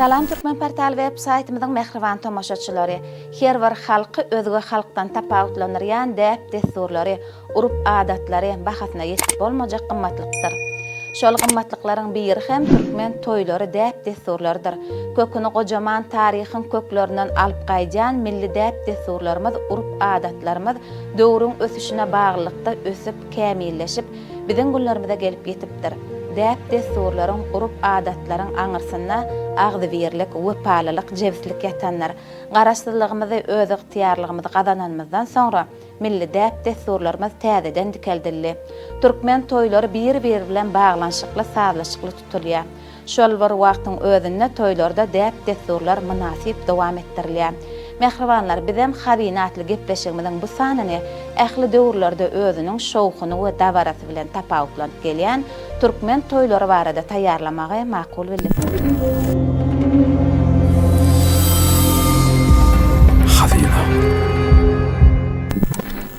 Salam Türkmenportal web saýtymyzyň mähriban tomaşaçylary! Her bir halky özge halkdan tapawutlandyrýan däp-dessurlary, urp-adatlary bahasyna ýetip bolmajak gymmatlykdyr. Şol gymmatlyklaryň biri hem türkmen toýlary, däp-dessurlarydyr. Köküni gojaman taryhyň köklerinden alyp gaýdýan milli däp-dessurlarymyz, urp-adatlarymyz döwrüň ösüşine baglylykda ösüp, kämilleşip, biziň günlerimize gelip ýetipdir. Däp-dessurlaryň, urp-adatlaryň aňyrsynda agzybirlik, wepalylyk, jebislik ýatandyr. Garaşsyzlygymyzy, özygtyýarlygymyzy gazananymyzdan soňra, Milli däp-dessurlarymyz täzeden dikeldildi. Türkmen toýlary bir-biri bilen baglanyşykly, sazlaşykly tutulýar. Şol bir wagtyň özünde toýlarda däp-dessurlar mynasyp dowam etdirilýär. Mähribanlar, bizem Hazyna atly gepleşigimiziň bu sanyny ähli döwürlerde özüniň şowhuny we dabarasy bilen tapawutlanyp gelýän türkmen toýlary barada taýýarlamagy makul bildik. Hazyna.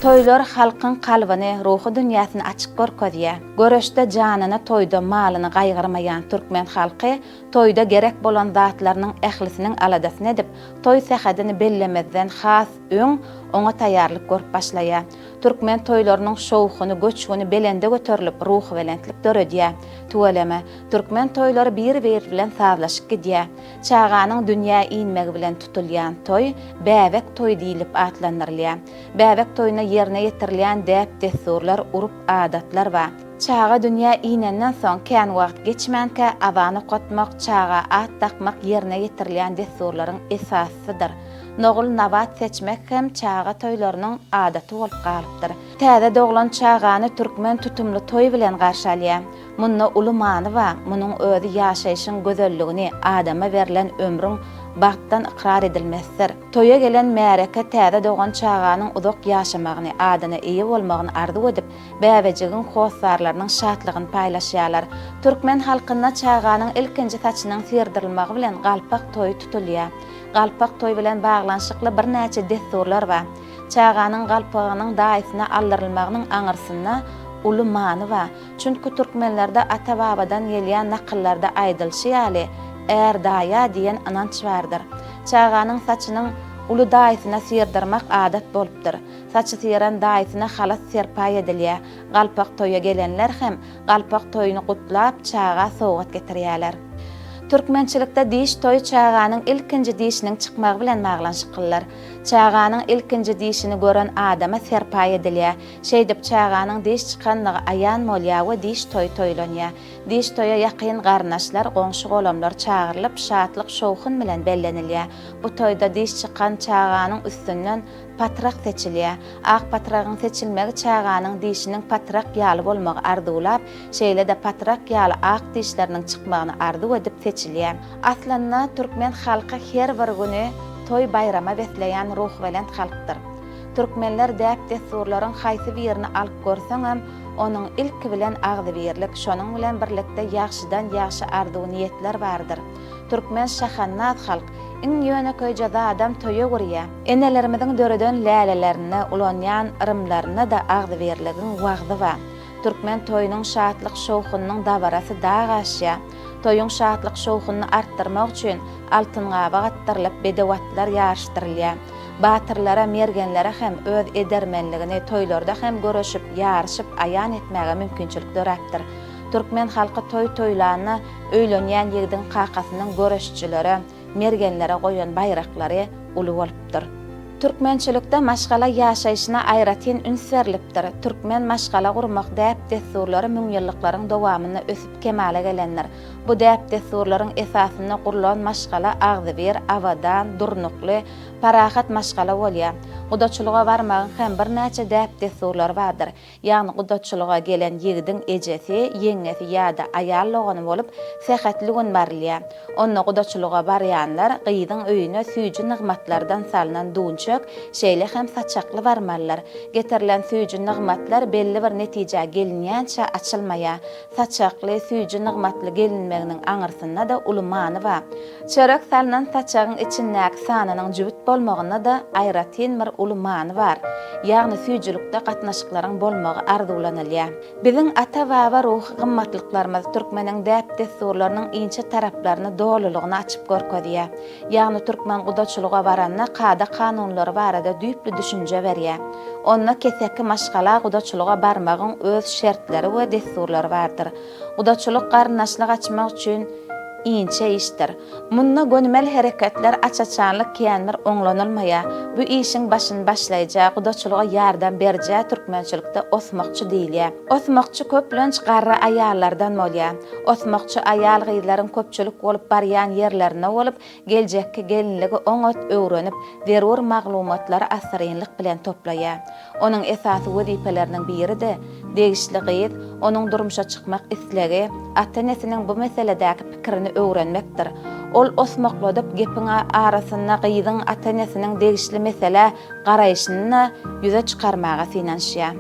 Toýlar halkyň kalbyny, ruhy dünýäsini açyk görkezýär. Göreşde janyny, toýda malyny gaýgyrmaýan türkmen halky toýda gerek bolan zatlarynyň ählisiniň aladasyny edip, toý sähedini bellemezden has öň oňa taýýarlyk görüp başlaýar. Türkmen toýlarynyň şowhuny, göçgüni belende göterilip, ruhubelentlik döredýär. Tüweleme, türkmen toýlary bir-biri bilen sazlaşyp gidýär. Çaganyň dünýä inmegi bilen tutulýan toý bäbek toýy diýlip atlandyrylýar. Bäbek toýunda ýerine ýetirilýän däp-dessurlar, urp-adatlar bar. Çaga dünýä inenden soň kän wagt geçmänkä azan okatmak, çaga at dakmak ýerine ýetirilýän dessurlaryň esasysydyr. Nogul-nabat seçmek hem çaga toýlarynyň adaty bolup galypdyr. Täze doglan çagany türkmen tutumly toý bilen garşy alýar. Munda uly many bar, munuň özi ýaşaýşyň gözelligini, adama berlen ömrüň bagtdan ykrar edilmesidir. Toýa gelen märeke täze dogan çaganyň uzak ýaşamagyny, adyna eýe bolmagyny arzuw edip, bäbejigiň hossarlarynyň şatlygyny paýlaşýarlar. Türkmen halkynda çaganyň ilkinji saçynyň syrdyrylmagy bilen galpak toýy tutulýar. Galpak toý bilen baglanyşykly birnäçe dessurlar bar. Çaganyň galpagynyň daýysyna aldyrylmagynyň aňyrsynda uly many bar. Çünki türkmenlerde ata-babadan gelýän nakyllarda aýdylyşy ýaly, Är daýa diýen ynanç bardyr. Çaganyň saçynyň uly daýysyna syrdyrmak adat bolupdyr. Saçy syran daýysyna halat-serpaý edilýär. Galpak toýa gelenler hem galpak toýuny gutlap, çaga sowgat getirýärler. Türkmençilikde diş toýy çaganyň ilkinji dişiniň çykmagy bilen baglanyşyklydyr. Çaganyň ilkinji dişini gören adama serpaý edilýär. Şeýdip, çaganyň diş çykanlygy aýan bolýar we diş toýy toýlanýar. Diş toýa ýakyn garyndaşlar, goňşy-golamlar çagyrylyp, şatlyk-şowhun bilen bellenilýär. Bu toýda diş çykan çaganyň üstünden Patrak seçilýär. Ak patragyň seçilmegi çaganyň dişiniň patrak ýaly bolmagy arzuwlap, şeýle-de patrak ýaly ak dişleriniň çykmagyny arzuw edip seçilýär. Aslynda türkmen halky her bir güni toý-baýrama besleýän ruhubelent halkdyr. Türkmenler däp-dessurlaryň haýsy birini alyp görseňem, onuň ilki bilen agzybirlik, şonuň bilen birlikde ýagşydan ýagşy arzuw-niýetler bardyr. Türkmen şahannaz halk, iň ýönekeýje zadam toýa gurýa. Enelerimiziň döreden lälelerinde, ulanýan yrymlarynda-da agzybirligiň wagzy bar. Türkmen toýunyň şatlyk-şowhunynyň dabarasy dag aşýar. Toýuň şatlyk-şowhunyny artdyrmak üçin altyn gaba atdyrylyp, bedew atlar ýaryşdyrylýar. Batyrlara, mergenlere hem öz edermenligini toýlarda hem göreşip, ýaryşyp aýan etmäge mümkinçilik döräpdir. Türkmen halky toý toýlanda öýlenýän ýigidiň kakasynyň göreşçilere, mergenlere goýan baýraklary uly bolupdyr. Türkmençilikde maşgala ýaşaýşyna aýratyn üns berlipdir. Türkmen maşgala gurmak däp-dessurlary müňýyllyklaryň dowamynda ösüp kemala gelendir. Bu däp-dessurlaryň esasynda gurlan maşgala agzybir, abadan, durnukly, parahat maşgala bolýar. Gudaçylyga barmagyň hem birnäçe däp-dessurlary bardyr. Ýagny gudaçylyga gelen ýigidiň ejesi, ýeňňesi ýa-da aýal dogany bolup, sähetli gün barylýar. Onda gudaçylyga barýanlar gyzyň öýüne süýji nygmatlardan salnan dunçek, şeýle hem saçakly barmalydyr. Getirilen süýji nygmatlar belli bir netijä gelinýänçä açylmaýar. Saçakly, süýji nygmatly gelinmeginiň aňyrsynda-da uly many bar. Çörek salnan saçagyň içindäki sanynyň jübüt bolmagy. bolmagynda-da aýratyn bir uly many bar, ýagny süýjülikde gatnaşyklaryň bolmagy arzuwlanylýar. Biziň ata-baba ruhy gymmatlyklarymyz türkmeniň däp-dessurlarynyň inçe taraplaryny dolulygyna açyp görkezýär. Ýagny türkmen gudaçylyga baranda kada-kanunlary barada düýpli düşünje berýär. Onda keseki maşgala gudaçylyga barmagyň öz şertleri we dessurlary bardyr. Gudaçylyk garyndaşlyk açmak üçin inçe işdir. Munda gönümel hereketler aç-açanlyk känbir oňlanylmaýar. Bu işiň başyny başlaýja, gudaçylyga ýardam berijä türkmençilikde osmakçy diýilýär. Osmakçy köplenç garry aýallardan bolýar. Osmakçy aýal-gyzlaryň köpçülik bolup barýan ýerlerinde bolup, geljekki gelinligi oňat öwrenip, zerur maglumatlary assyrynlyk bilen toplaýar. Onuň esasy wezipeleriniň biri-de, degişli gyz, onuň durmuşa çykmak islegi, ata-enesiniň bu meseledäki pikirini öwrenmekdir. Ol osmakladyp gepiň arasynda gyzyň ata-enesiniň degişli meselä garaýşyny-da ýüze çykarmaga synanyşýar.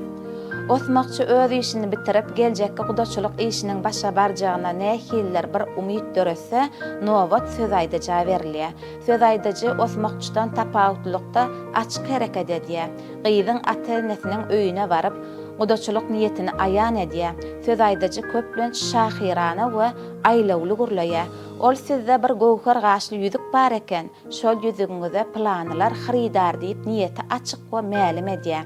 Osmakçy öz işini bitirip, geljekki gudaçylyk işiniň başa barjagyna nähilidir bir umyt döretse, nobat sözaýdyja berilýär. Sözaýdyjy osmakçydan tapawutlylykda açyk hereket edýär. Gyzyň ata-enesiniň öýüne baryp, gudaçylyk niýetini aýan edýär. Sözaýdyjy köplenç şahyrana we aýlawly gürleýär. Ol Sizde bir göwher gaşly ýüzük bar eken, şol ýüzügiňize pylanylar hyrydar diýip niýeti açyk we mälim edýär.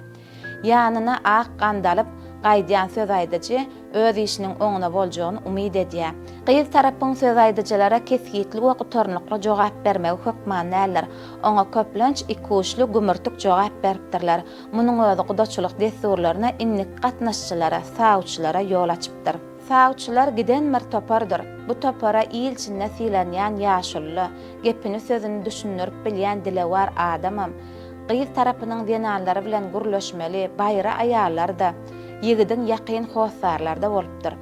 Ýanyna ak gandalyp gaýdýan sözaýdyjy öz işiniň oňuna boljagyny umyt edýär. Gyz tarapyň sözaýdyjylara kesgitli we gutarnykly jogap bermegi hökman däldir. Oňa köplenç ikuçly, gümürtik jogap beripdirler. Munuň özi gudaçylyk dessurlaryna indiki gatnaşyjylara, sawçylara ýol açypdyr. Sawçylar giden bir topardyr. Bu topara il içinde sylanýan ýaşuly, gepini-sözüni düşündirip bilýän dilewar adamam, Gyz tarapynyň zenanlary bilen gürleşmeli baýry aýallar-da, ýigidiň ýakyn hossarlary-da bolupdyr.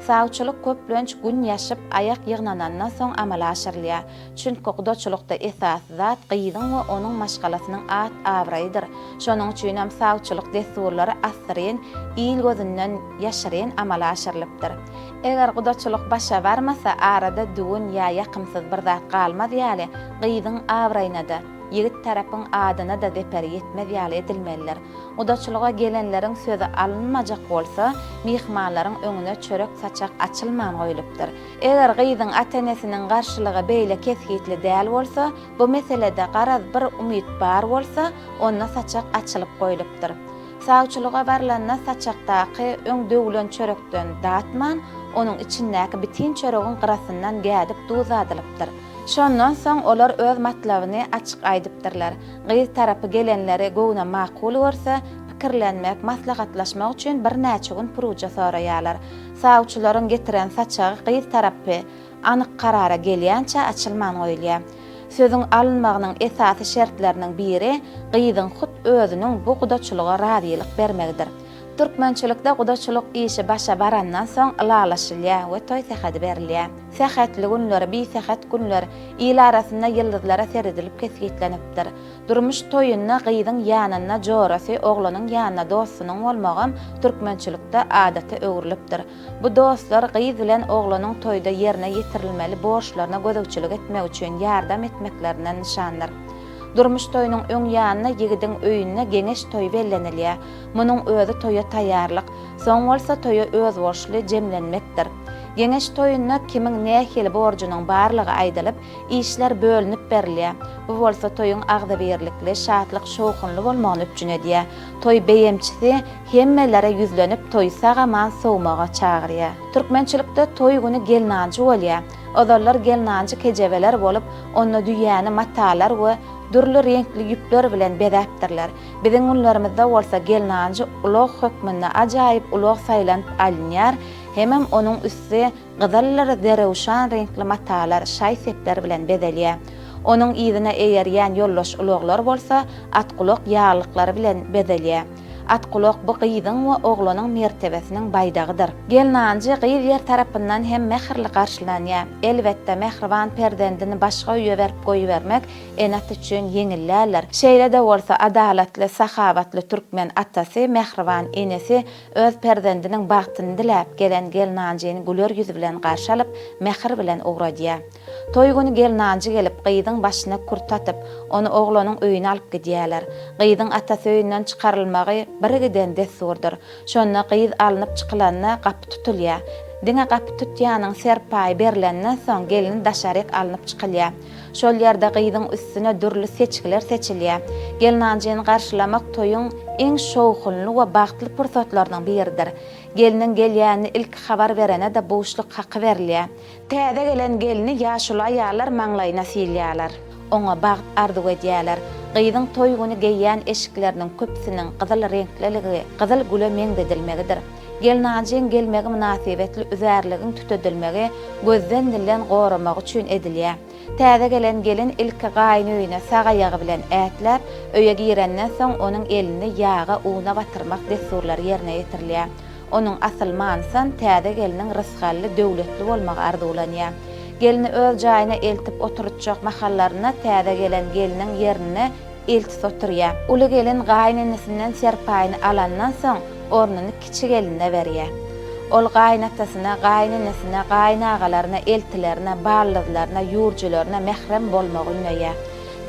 Sawçylyk köplenç Gün ýaşyp, aýak ýygnanandan soň amala aşyrylýar. Çünki gudaçylykda esasy zat gyzyň we onuň maşgalasynyň at-abraýydyr. Şonuň üçinem sawçylyk dessurlary assyryn, il gözünden ýaşyryn amala aşyrylypdyr. Eger gudaçylyk başa barmasa, arada düwün ýa ýakymsyz bir zat galmaz ýaly, gyzyň abraýyna-da, Ýigit tarapyň adyna-da zeper ýetmez ýaly edilmelidir. Gudaçylyga gelenleriň sözi alynmajak bolsa, myhmanlaryň öňüne çörek-saçak açylman goýlupdyr. Eger gyzyň ata-enesiniň garşylygy beýle kesgitli däl bolsa, bu meselede garaz bir umyt bar bolsa, onda saçak açylyp goýlupdyr. Sawçylyga barlanda saçakdaky öň döwlen çörekden datman, onuň içindäki bitin çöregiň gyrasyndan gädip duz dadylypdyr. Şondan soň olar öz matlabyny açyk aýdypdyrlar. Gyz tarapy gelenleri göwne makul görse, pikirlenmek, maslahatlaşmak üçin birnäçe gün puryja soraýarlar. Sawçylaryň getiren saçagy gyz tarapy anyk karara gelýänçä açylman goýulýar. Sözüň alynmagynyň esasy şertleriniň biri gyzyň hut özüniň bu gudaçylyga razylyk bermegidir. Türkmençilikde gudaçylyk işi başa barandan soň ylalaşylýar we toý sähedi berilýär. Sähetli günler, bisähet günler il arasynda ýyldyzlara seredilip kesgitlenipdir. Durmuş toýunda gyzyň ýanynda jorasy, oglanyň ýanynda dostunyň bolmagam türkmençilikde adata öwrülipdir. Bu dostlar gyz bilen oglanyň toýda ýerine ýetirilmeli borçlaryna gözegçilik etmek üçin ýardam etmeklerinden nyşandyr. Durmuş toýunyň öň ýanynda ýigidiň öýünde geňeş toýy bellenilýär. Munuň özi toýa taýýarlyk, soň bolsa toýa özboluşly jemlenmekdir. Geňeş toýunda kimiň nähili borjunyň barlygy aýdylyp, işler bölünip berilýär. Bu bolsa toýuň agzybirlikli, şatlyk-şowhunly bolmagyny üpjün edýär. Toý beýemçisi hemmelere ýüzlenip toýy sag-aman sowmaga çagyrýar. Türkmençilikde toý güni gelnanjy bolýar. Ozallar gelnanjy kejebeler bolup, onda düýäni matalar we dürli reňkli ýüpler bilen bezäpdirler. Biziň günlerimizde bolsa gelnanjy ulag hökmünde ajaýyp ulag saýlanyp alynýar, hemem onuň üsti gyzyldyr zerewşan reňkli matalar, şaý-sepler bilen bezelýär. Onuň yzyna eýerýän ýoldaş ulaglar bolsa atgulak ýaglyklary bilen bezelýär. Atgulak bu gyzyň we oglanyň mertebesiniň baýdagydyr. Gelnanjy gyz ýer tarapyndan hem mähirli garşylanýar. Elbetde, mähriban perzendini başga öýe berip goýbermek ene-ata üçin ýeňil däldir. Şeýle-de bolsa, adalatly, sahawatly türkmen atasy, mähriban enesi öz perzendiniň bagtyny diläp gelen gelnanjyny güler ýüz bilen garşy alyp, mähir bilen ugradýar. Toý güni gelnanjy gelip, gyzyň başyna kürt atyp, ony oglanyň öýüne alyp gidýärler. Gyzyň atasy öýünden çykarylmagy birgiden dessurdyr. Şonda gyz alnyp çykylanda gapy tutulýar. Diňe gapy tutýanyň serpaýy berlenden soň gelin daşaryk alnyp çykylýar. Şol ýerde gyzyň üstüne dürli seçgiler seçilýär. Gelnanjyny garşylamak toýuň iň şowhunly we bagtly pursatlarynyň biridir. Gelniň gelýänini ilki habar berene-de buşluk haky berilýär. Täze gelen gelni ýaşuly aýallar maňlaýyna sylýarlar. Oňa bagt arzuw edýärler. Gyzyň toý güni geýýän eşikleriniň köpüsiniň gyzyl reňkliligi gyzyl güle meňzedilmegidir. Gelnajyň gelmegi mynasybetli üzärligiň tütedilmegi gözden-dilden goramagy üçin edilýär. Täze gelen gelin ilki gaýyn öýüne sag aýagy bilen ätläp, öýe girenden soň onuň elini ýaga, una batyrmak dessurlary ýerine ýetirilýär. Onuň asyl manysam täze gelniň rysgally, döwletli bolmagy arzuwlanýar. Gelni öz jaýyna eltip oturtjak mahallarynda täze gelen gelniň ýerinde eltisi oturýar. Uly gelin gaýynenesinden serpaýyny alandan soň, ornuny kiçi geline berýär. Ol gaýynatasyna, gaýynenesine, gaýynagalaryna, eltilerine, baldyzlaryna, ýüwürjilerine mährem bolmagy ündeýär.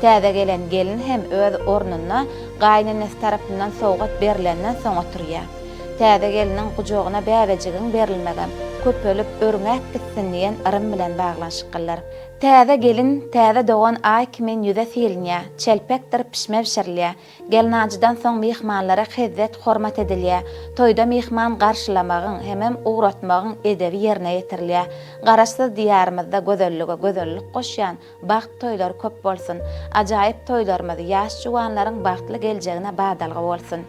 Täze gelen gelin hem öz ornunda gaýynenesi tarapyndan sowgat berlenden soň oturýar. Täze gelniň gujagyna bäbejigiň berilmegem, köpelip, örňäp gitsin diýen yrym bilen baglanyşyklydyr. Täze gelin täze dogan aý kimin ýüze sylinýär, çelpekdir pişme bişirilýär. Gelnajydan soň myhmanlara hezzet, hormat edilýär. Toýda myhman garşylamagyň hemem ugratmagyň edebi ýerine ýetirilýär. Garaşsyz Diýarymyzda gözellige gözellik goşýan Bagt toýlary köp bolsun! Ajaýyp toýlarymyz ýaş juwanlaryň bagtly geljegine badalga bolsun!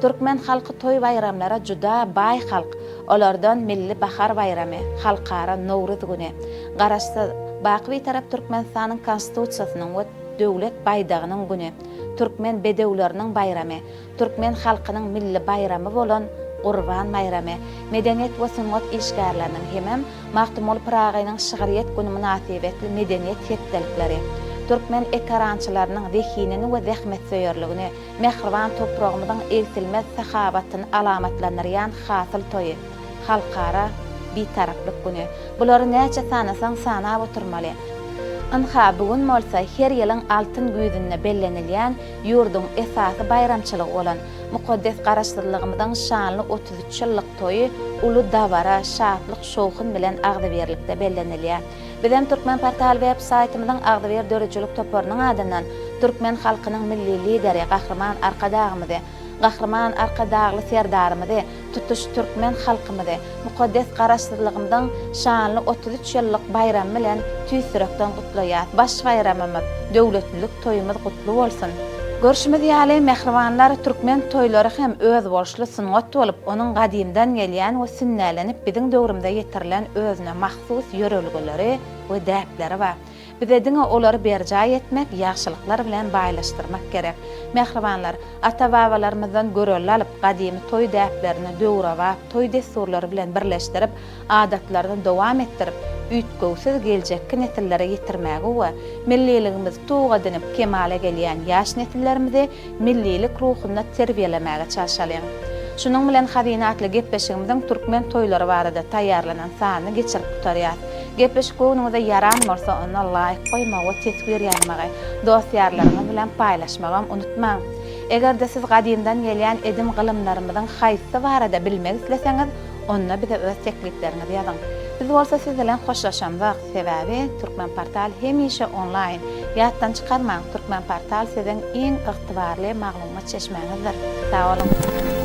Türkmen halky toý-baýramlara juda baý halk. Olardan Milli bahar baýramy, Halkara Nowruz güni, Garaşsyz, baky Bitarap Türkmenistanyň Konstitusiýasynyň we Döwlet baýdagynyň güni, Türkmen bedewleriniň baýramy, Türkmen halkynyň milli baýramy bolan Gurban baýramy, Medeniýet we sungat işgärleriniň hemem Magtymguly Pyragynyň şygryýet güni mynasybetli medeniýet hepdelikleri, türkmen ekerançylarynyň zehinini we zähmetsöýerligini, mähriban topragymyzyň egsilmez sahawatyny alamatlandyrýan Hasyl toýy, Halkara Bitaraplyk güni. Bulary näçe sanasaň sanap oturmaly. Ynha, bu gün bolsa her ýylyň altyn güýzünde bellenilýän ýurduň esasy baýramçylygy bolan mukaddes Garaşsyzlygymyzyň şanly 33 ýyllyk toýy uly dabara, şatlyk-şowhun bilen agzybirlikde bellenilýär. Bizem Türkmenportal web saýtymyzyň agzybir döredijilik toparynyň adyndan türkmen halkynyň Milli Lideri Gahryman Arkadagymyzy, Gahryman Arkadagly Serdarymyzy, tutuş türkmen halkymyzy mukaddes Garaşsyzlygymyzyň şanly 33 ýyllyk baýramy bilen tüýs ýürekden gutlaýas. Baş baýramymyz, döwletlilik toýumyz gutly bolsun! Görşümiz ýaly, mähribanlar, türkmen toýlary hem özboluşly sungat bolup, onuň gadymdan gelýän we sünnälenip biziň döwrümize ýetirilen özüne mahsus ýörelgeleri we däpleri bar. Bize diňe olary berjaý etmek, ýagşylyklar bilen baýlaşdyrmak gerek. Mähribanlar, ata-babalarymyzdan görelde alyp, gadymy toý däplerini döwrebap toý dessurlary bilen birleşdirip, adatlaryny dowam etdirip, üýtgewsiz geljekki nesillere ýetirmäge we milliligimizi tug edinip kemala gelýän ýaş nesillerimizi millilik ruhunda terbiýelemäge çalşalyň. Şunuň bilen Hazyna atly gepleşigimiziň türkmen toýlary barada taýýarlanan sanyny geçirip gutarýas. Gepleşik göwnüňize ýaran bolsa onda laýk goýmagy we teswir ýazmagy, dost-ýarlaryňyz bilen paýlaşmagam unutmaň. Eger-de siz gadymdan gelýän edim-gylymlarymyzyň haýsysy barada bilmek isleseňiz, onda bize öz teklipleriňizi ýazyň. Biz bolsa siz bilen hoşlaşamzok, sebäbi Türkmenportal hemişe onlaýn. Ýatdan çykarmaň, Türkmenportal siziň iň ygtybarly maglumat çeşmäňizdir. Sag boluň!